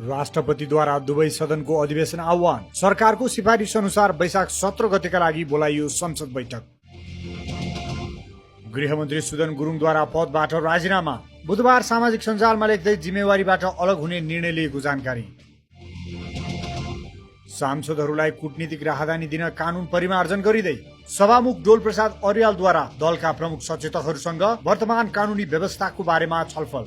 राष्ट्रपतिद्वारा दुवै सदनको अधिवेशन आह्वान। सरकारको सिफारिस अनुसार वैशाख 17 गतेका लागि बोलाइयो संसद बैठक। गृहमन्त्री सुदन गुरुङद्वारा पदबाट राजीनामा। बुधबार सामाजिक सञ्जालमा लेख्दै जिम्मेवारीबाट अलग हुने निर्णय लिएको जानकारी। सांसदहरूलाई कूटनीतिक राहदानी दिन कानून परिमार्जन गरिँदै। सभामुख डोलप्रसाद अर्यालद्वारा दलका प्रमुख सचेतकहरूसँग वर्तमान कानूनी व्यवस्थाको बारेमा छलफल।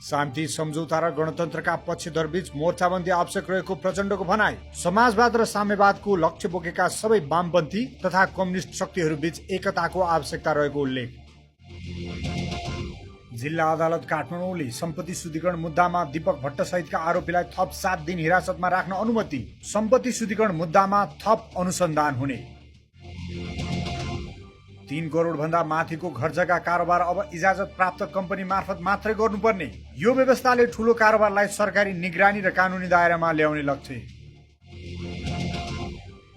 शान्ति सम्झौता र गणतन्त्रका पक्षधरबीच मोर्चाबन्दी आवश्यक रहेको प्रचण्डको भनाई। समाजवाद र साम्यवादको लक्ष्य बोकेका सबै वामपन्थी तथा कम्युनिस्ट शक्तिहरूबीच एकताको आवश्यकता रहेको उल्लेख। जिल्ला अदालत काठमाडौँले सम्पत्ति शुद्धिकरण मुद्दामा दीपक भट्ट सहितका आरोपीलाई थप 7 दिन हिरासतमा राख्न अनुमति। सम्पत्ति शुद्धिकरण मुद्दामा थप अनुसन्धान हुने। 3 करोड भन्दा माथिको घर जग्गा कारोबार अब इजाजत प्राप्त कम्पनी मार्फत मात्रै गर्नुपर्ने। यो व्यवस्थाले ठूलो कारोबारलाई सरकारी निगरानी र कानूनी दायरामा ल्याउने लक्ष्य।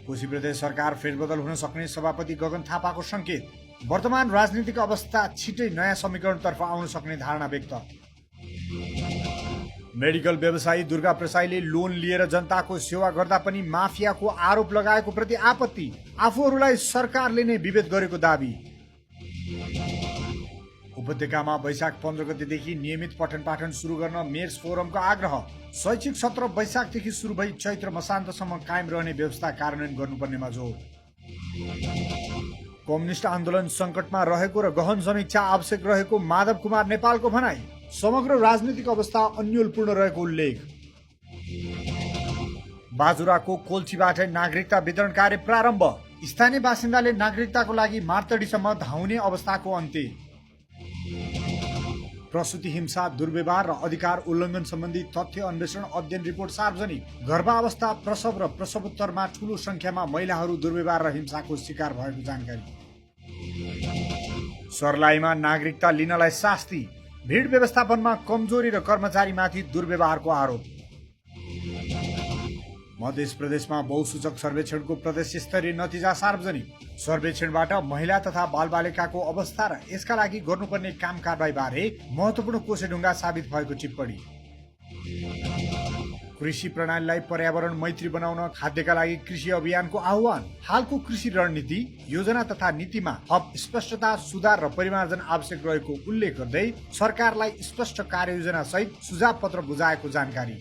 कोशी प्रदेश सरकार फेरबदल हुन सक्ने सभापति गगन थापाको संकेत। वर्तमान राजनीतिक अवस्था छिटै नयाँ समीकरणतर्फ आउन सक्ने धारणा व्यक्त। मेडिकल व्यवसायी दुर्गा प्रसाईले लोन लिएर जनताको सेवा गर्दा पनि माफियाको आरोप लगाएको प्रति आपत्ति। आफूहरूलाई सरकारले नै विभेद गरेको दाबी। उपत्यकामा वैशाख 15 गतेदेखि नियमित पठन पाठन सुरु गर्न मेयर्स फोरमको आग्रह। शैक्षिक सत्र वैशाखदेखि सुरु भई चैत्र मसान्तसम्म कायम रहने व्यवस्था कार्यान्वयन गर्नुपर्नेमा जोड। कम्युनिस्ट आन्दोलन संकटमा रहेको र गहन समीक्षा आवश्यक रहेको माधव कुमार नेपालको भनाई। समग्र राजनीतिक अवस्था अन्योलपूर्ण रहेको उल्लेख। बाजुराको कोल्छीबाटै नागरिकता वितरण कार्य प्रारम्भ। स्थानीय बासिन्दाले नागरिकताको लागि मार्तडीसम्म धाउने अवस्थाको अन्त्य। प्रसूति हिंसा, दुर्व्यवहार र अधिकार उल्लङ्घन सम्बन्धी तथ्य अन्वेषण अध्ययन रिपोर्ट सार्वजनिक। गर्भावस्था, प्रसव र प्रसवोत्तरमा ठूलो संख्यामा महिलाहरू दुर्व्यवहार र हिंसाको शिकार भएको जानकारी। सर्लाहीमा नागरिकता लिनलाई शास्ति। भीड व्यवस्थापनमा कमजोरी र कर्मचारीमाथि दुर्व्यवहारको आरोप। मध्य प्रदेशमा बहुसूचक सर्वेक्षणको प्रदेश स्तरीय नतिजा सार्वजनिक। सर्वेक्षणबाट महिला तथा बालबालिकाको अवस्था र यसका लागि गर्नुपर्ने काम कारबाही बारे महत्वपूर्ण कोसेढुङ्गा साबित भएको टिप्पणी। कृषि प्रणालीलाई पर्यावरण मैत्री बनाउन खाद्यका लागि कृषि अभियानको आह्वान। हालको कृषि रणनीति, योजना तथा नीतिमा थप स्पष्टता, सुधार र परिमार्जन आवश्यक रहेको उल्लेख गर्दै सरकारलाई स्पष्ट कार्ययोजना सहित सुझाव पत्र बुझाएको जानकारी।